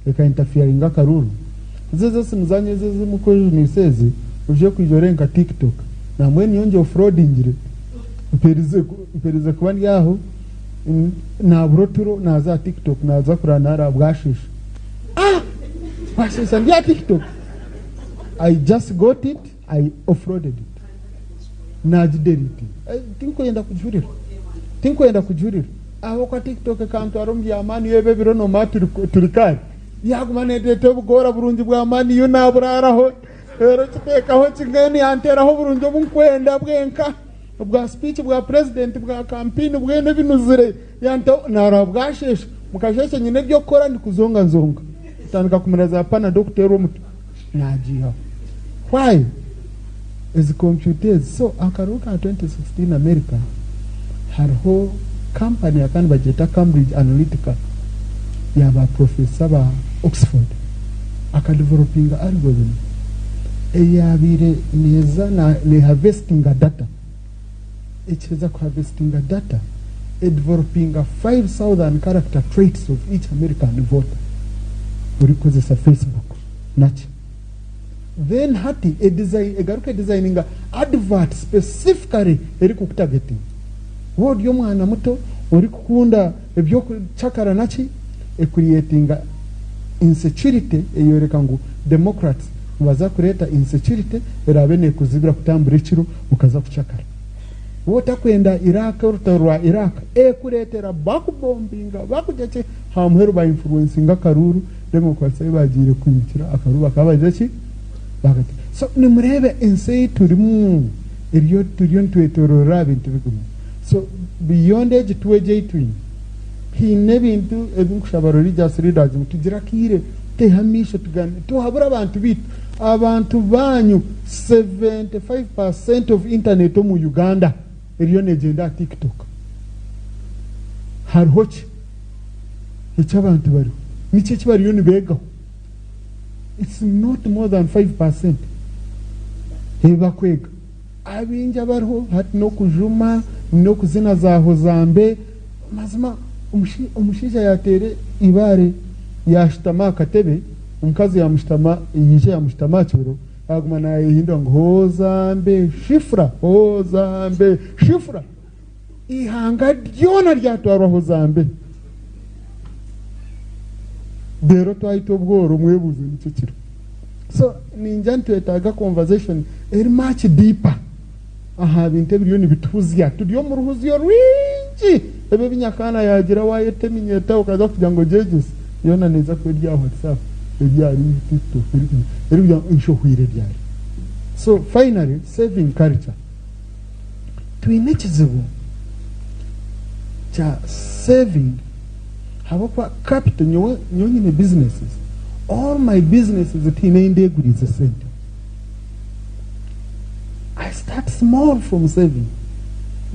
eka interferinga akaruru. Haza ezi esimu zanyu ezi ezi mukwejunisa ezi oije kwija orebe nka tiktok nambwenu nyowe ngi offloadingire mperize mperize kuba ndi aho nabura oturo naza aha tiktok naza kurara narara bwashesha ah bwashesha ndi aha tiktok I just got it I offloaded it nagidelitinga tinkwenda kugihurira tinkwenda kugihurira ahabw'okuba tiktok ekantwara omu by'amaani yo ebi ebiro nomanya turi turi kare yaguma nendeetera obugoora burungi bw'amaani yo naburaaraho reero kiteekaho kingene yanteeraho oburungi obu nkwenda bwenka obwa speech bwa president bwa campaign bwena ebinuzire yantaho naraba bwasheesha mukasheeshe nyine eby'okukora ndikuzonganzonga ntandika kumira za panado kuteerwa omutwe nagiihaho why ezi kompyuta ezi so akaruru ka 2016 America hariho company bakaba nibagyeta Cambridge Analytica ya ba professor ba Oxford akadevelopinga algorithm eyabaire neeza ne harvestinga data ekiheza ku harvestinga data edevelopinga 5000 character traits of each American voter orikukozesa Facebook naki Then hati egaruka edesigninga advert specifically erikukutagetinga. Waaba ori omwana muto orikukunda eby'okucakara naki, ecreatinga insecurity eyoreka ngu Democrats nibaza kureeta insecurity eraabe nekuzibira kutambura ekiro okaza kucakara. Waaba otakwenda Iraq orutaro rwa Iraq, ekureetera bakubombinga bakugira ki, aha muheru ba influencinga akaruuru. Democrats ahi bagiire kwimukira akaruru bakaba bagize ki? Bakati. So nimureeba ensi ei turimu eriyo turiyo nitwetororera aha bintu bigumire. So beyond egi tour egi ei twine, haine ebintu ebi nkushaba religious leaders ngu tugire akaire tuteho amaisho tuganire tuhabure abantu baitu. Abantu banyu 75% of internet omu Uganda eriyo negyenda aha TikTok. Hariho ki? Eki abantu bariho niki eki bariyo nibeegaho? It's not more than 5% ebi bakwega. Abaingi abariho hati n'okujuma n'okuzina za hozambe. Mazima omushaija yaateera eibaare yaashutama aha katebe, omukazi yaamushutama yaija yaamushutama aha kibero, yaaguma naayehindura ngu hozambe shifura, hozambe shifura. Eihanga ryona ryatwarwaho zambe. Reero twahita obworo mwebuuze nikyo kiriho. So ningira nitwetaaga conversation eri much deeper aha bintu ebiriyo nibituhuzya. Turi omu ruhuzyo rwingi. Ebi ebi Nyakaana yaagira waayeta eminyeeto okaza kugira ngu ogyegyese, yoona neeza kuba eri aha WhatsApp, eri ahari TikTok, erikugira ngu enshohwire ryari. So finally, saving culture. Twine ekizibu kya saving ahabw'okuba capital nyowe nyowe nyine businesses all my businesses tihaine ei ndeguriize sente. small from saving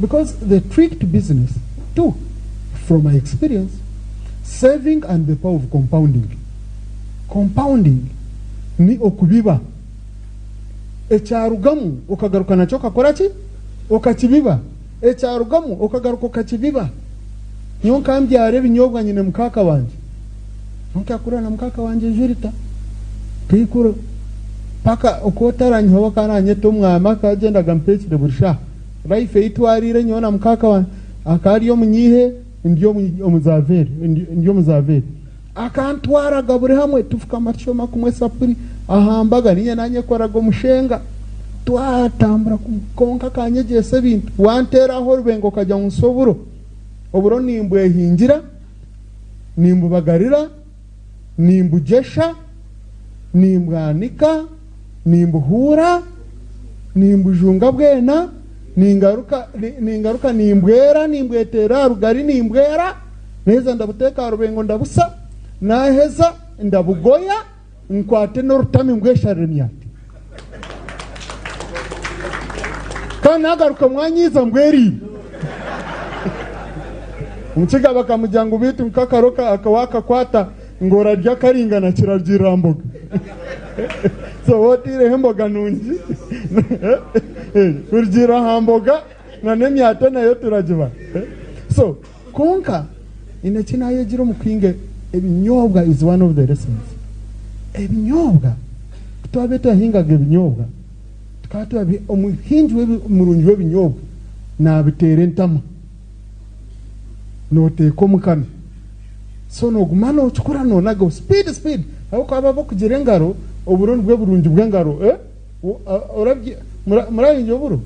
because the trick to business too from my experience saving and the power of compounding compounding ni okubiba ekyarugamu okagaruka nakyo okakora ki okakibiba ekyarugamu okagaruka okakibiba nyowe nkambyara ebinyobwa nyine mukaaka wangye nyowe nkakura na mukaaka wangye Jurita nkaikura paka oku otaranyihaho akaba nanyeta omwami akaba agyendaga ampeekire buri shaaha life ei twariire nyowe na mukaaka wangye akaba ari omunyiihe ndi omuzaveeri ndi omuzaveeri Akantwaraga buri hamwe, tufukama tushoma kumwe esapuri aha mbaga, niinye naanyekoraga omushenga. Twatambura kumwe, kwonka akanyegyesa ebintu. Wanteera aho orubengo okagira ngu nsa oburo. Oburo nimbwehingira, nimbubagarira, nimbugyesha, nimbwanika, nimbuhuura, nimbujunga bwena, ningaruka ningaruka nimbwera, nimbweteera aha rugari nimbwera. Naheza ndabuteeka aha rubengo ndabusa, naheza ndabugoya nkwate n'orutami mbwesharire emyate. Kandi nagaruka mwanyiiza mbweriire. Omukiga bakamugira ngu beitu nk'akaro wakakwata ngu orarya akaringana kirarugiirira aha mboga. So waaba otaireho emboga nungi kurugiirira aha mboga na n'emyate nayo turagibara. So Kwonka haine eki naayegire omu kuhinga ebinyobwa is one of the lessons. Ebinyobwa ku twabaire twahingaga ebinyobwa tukaba turabi omuhingi murungi w'ebinyobwa naabiteera entama nooteeka omu kanwa so nooguma nookikora noonagaho speed speed ahabw'okuba abo abarikugira engaro oburo nibwo burungi bw'engaro eh Murahingi oburo?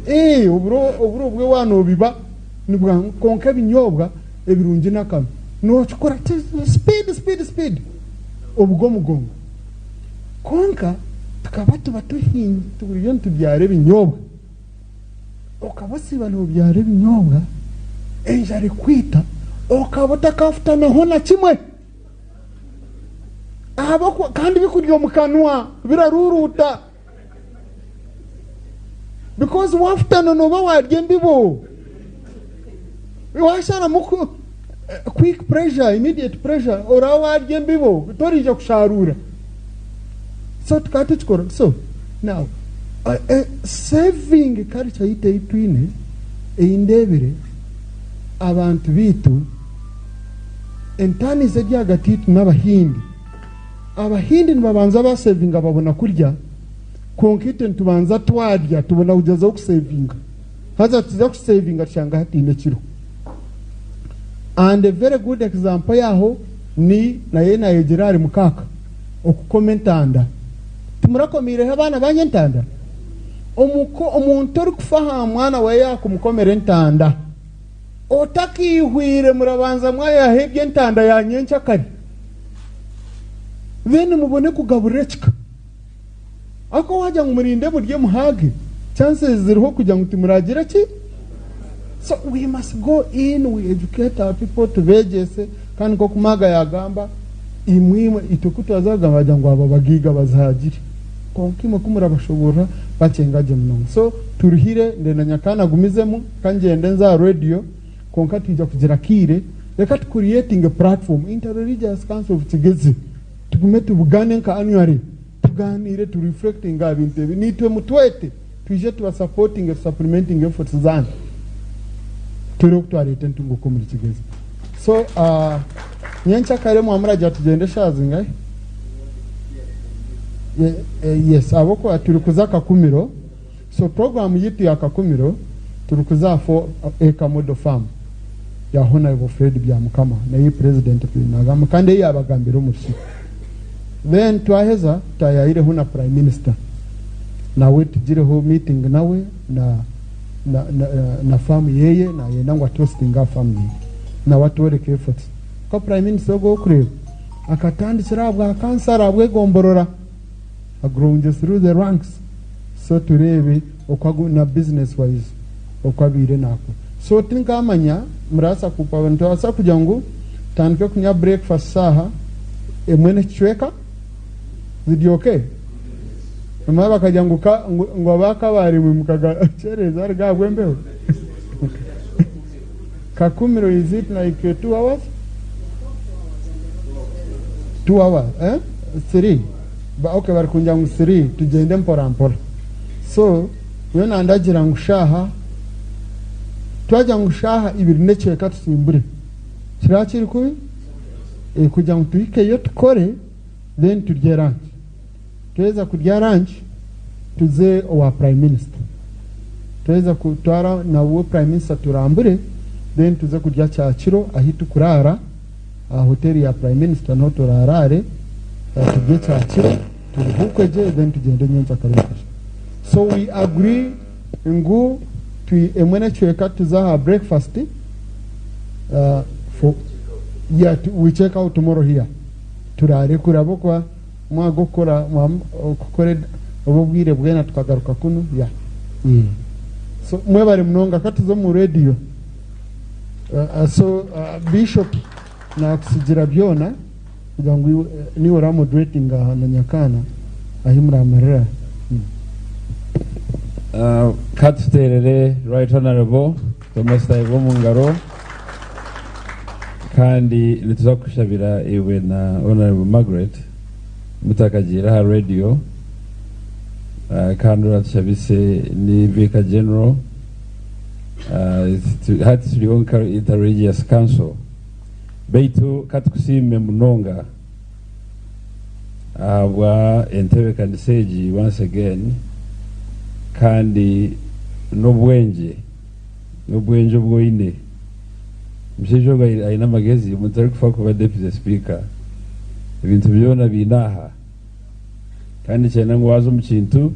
Ee, oburo oburo bwe waaba noobiba ni bwangu kwonka ebinyobwa ebirungi n'akanwa. Nookikora speed speed speed obuga omugongo. Kwonka tukaba tuba turiyo nitubyara ebinyobwa, okaba osiiba noobyara ebinyobwa enjara ekwita okaba otakafutanaho na kimwe. Ahabw'okuba kandi bikurya omu kanwa biraruruuta because wafutana nooba warya embibo washaramu quick pressure immediate pressure oraba warya embibo toriija kusharuura so tukaba tukikora so now saving culture yaitu ei twine ei ndeebire abantu baitu Entaaniso eri ahagati yaitu n'Abahindi, Abahindi nibabanza baasevinga babona kurya, kwonka itwe nitubanza twarya tubona kugyezaho kusevinga. Haza tuza kusevinga tushanga hataine ekiriho. And a very good example yaaho ni nayo naayegyera ahari mukaaka, okukoma entanda. Timurakomeireho abaana baanyu entanda? Omuntu orikufa aha mwana we yaakumukomera entanda. Otakaihwire murabanza mwayaha eby'entanda ya nyenkyakare, then mubone kugaburira ekika. Ahakuba wagira ngu murinde murye muhaage, chances ziriho kugira ngu timuragire ki? So we must go in, we educate our people, tubeegyese, kandi nk'oku Maaga yaagamba, imwe imwe itwe ku twaza kugamba bagira ngu aba bagaiga bazaagire. Kwonka imwe ku murabashoboorora bakyenga gye munonga. So turuhire, ndenda Nyakaana agumizemu. Ka ngyende nze aha radio kwonka twija kugira akaire reka tu creatinge platform Inter Religious Council of Kigezi tugume tubugane nka annually tuganiire tu reflectinge aha bintu ebi naitwe mutwete twije tuba supportinge tu supplementinge efforts zanyu tureebe oku twareeta entunguka omuri Kigezi so uh, nyenkyakare mwamuragira tugyende eshaaha zingahi? Yes ahabw'okuba turi kuza Kakumiro. So program yitu ya Kakumiro turi kuza aha 4 acre model farm ya Honourable Fred Byamukama naye president nagamba kandi eyi yabagambira omu rukiiko. Then twaheza tutayayireho na prime minister nawe tugireho meeting nawe na na na, na farm yeye nayenda ngu atuhostinge aha farm yeye nawe atworeke efforts. Kuba prime minister ogwo okureba akatandikira aha bwa kansara ahabwegomborora. Agrowinge through the ranks so tureebe oku agu na business wise oku abaire nakora. So tinkamanya murabaasa kupa nitubaasa kugira ngu tutandike kunywa breakfast shaaha emwe n'ekicweka ziri okay? Nimanya bakagira ngu ka ngu ngu aba Kabale mwimukaga kyereza aruga ahabw'embeho. Kakumiro is it like 2 hours? 2 hours eh? 3 Ba okay bari kungira ngu 3 tugyende mpora mpora. So nyowe nandagira ngu shaaha twagira ngu shaaha ibiri n'ekicweka tusimbure kiraba kiri kubi? Eh, kugira ngu tuhikeyo tukore then turye lunch. Twaheza kurya lunch tuze owa Prime Minister. Twaheza kutwara nawe Prime Minister turambure then tuze kurya kyakiro ahi tukuraara aha hoteri ya Prime Minister niho turaaraare turye kyakiro turuhuukwe gye then tugyende nyenkyakare omu kasheeshe. So we agree ngu twi emwe n'ekicweka tuze aha breakfast for yeah we check out tomorrow here turaare kure ahabw'okuba Omwaka gw'okukora kukora oba obwire bwena tukagaruka kunu ya so mwebare munonga katuze omu radio so bishop nakusigira byona kugira ngu niwe ora moderatinga aha na Nyakaana ahi muramarira. Katuterere Right Honourable Thomas Tayebwa omu ngaro kandi nituza kukushabira iwe na Honourable Margaret mutakagiire aha radio kandi oratushabise ni Vicar General hati turiho nka Interreligious Council beitu katukusiime munonga ahabwa entebekanisa egi once again kandi n'obwengye n'obwengye obu oine. Omushaija ogu aine amagezi omuntu arikufa kuba deputy speaker ebintu byona abiine aha kandi nikyenda ngu waaza omu kintu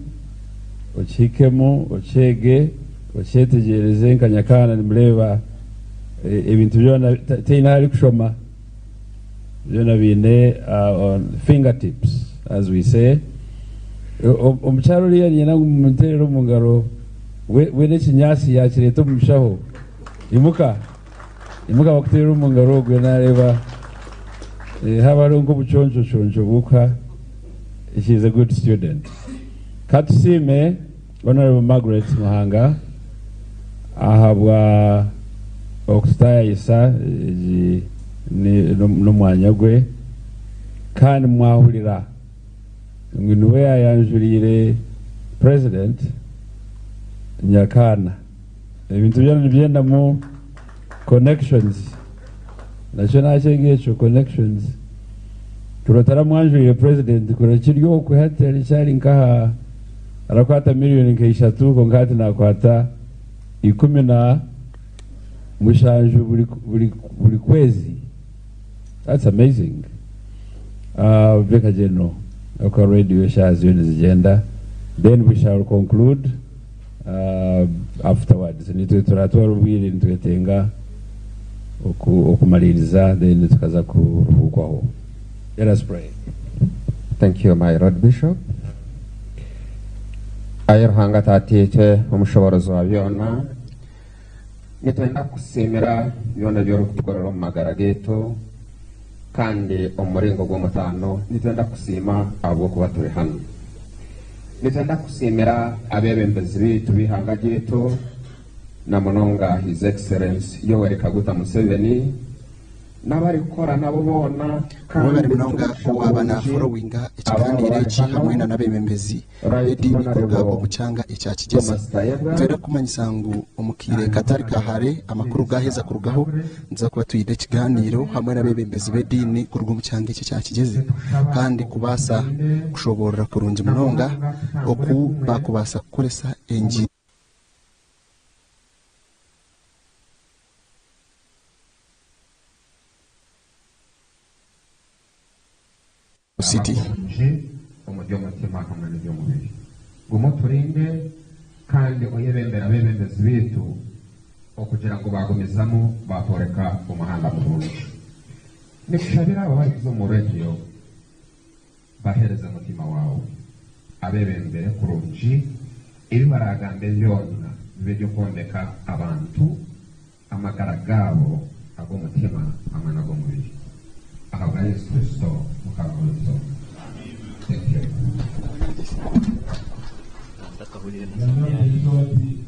okihikemu okyege okyetegyereze nka Nyakaana nimureeba ebintu byona tihaine ahu arikushoma. Byona biine on fingertips as we say. Omukyara oriya niinyenda ngu mumuteerere omu ngaro we we n'ekinyaatsi yaakireeta omu mushaho. Imuka, imuka bakuteerere omu ngaro ogwe naareeba haaba hariho nk'obuconcoconco bw'okuha she is a good student. Ka tusiime Honourable Margaret Muhanga ahabwa okututaayayisa egi n'omwanya gwe kandi mwahurira ngu niwe yayanjuriire President Nyakaana. Ebintu byona nibyendamu connections nakyo nakyega ekyo connections kuri otaramwanjuriire President kuri kiri okwe hati arikyari nkaha Arakwata miriyoni nka ishatu kwonka hati nakwata 17 buri kwezi that's amazing Vicar General oku radio eshaaha ziriyo nizigyenda then we shall conclude afterwards nitwe turatwara obwire nitwetenga okumariiriza then tukaza kuruhuukwaho let us pray. Thank you my Lord Bishop. Ayi Ruhanga Tataitwe omushoboorozi wa byona, nitwenda kukusiimira byona ebi orikutukorera omu magara gaitu kandi omu muringo gw'omutaano nitwenda kukusiima ahabw'okuba turi hanu. Nitwenda kukusiimira abeebembezi baitu b'eihanga ryaitu na munonga His Excellency Yoweri Kaguta Museveni, N'abarikukora nabo boona Mwebare kandi munonga n'omugisha owaaba murungi naforowinga abaaba ekigaaniiro bari eki hanu. hamwe na n'abeebembezi Right b'ediini kuruga Honourable omu kyanga ekya Kigyezi. Thomas Tayebwa Nitwenda kukumanyisa ngu omu kaire and katari ka Honourable hare amakuru gaaheza Minister kurugaho Margaret nituza kuba twine ekigaaniiro hamwe n'abeebembezi b'ediini kuruga omu kyanga eki ekya Kigyezi Nitukushaba kandi kubaasa oturinde kushoboorora kurungi na munonga munonga tutambure oku kumwe baakubaasa kukoresa omu engi City. Abarungi omu by'omutima hamwe n'eby'omubiri. Guma oturinde kandi oyebembere abeebembezi baitu okugira ngu baagumizamu baatworeka omuhanda murungi. Nikushabira abo abarikuza omu rediyo baheereze mutima waawe, abeebembere kurungi, ebi baraagambe byona bibe eby'okwombeka abantu amagara gaabo ag'omutima hamwe n'ag'omubiri. Ahabwa Yesu Kristo Mukama waitu. Thank you. Nahurire na Samia.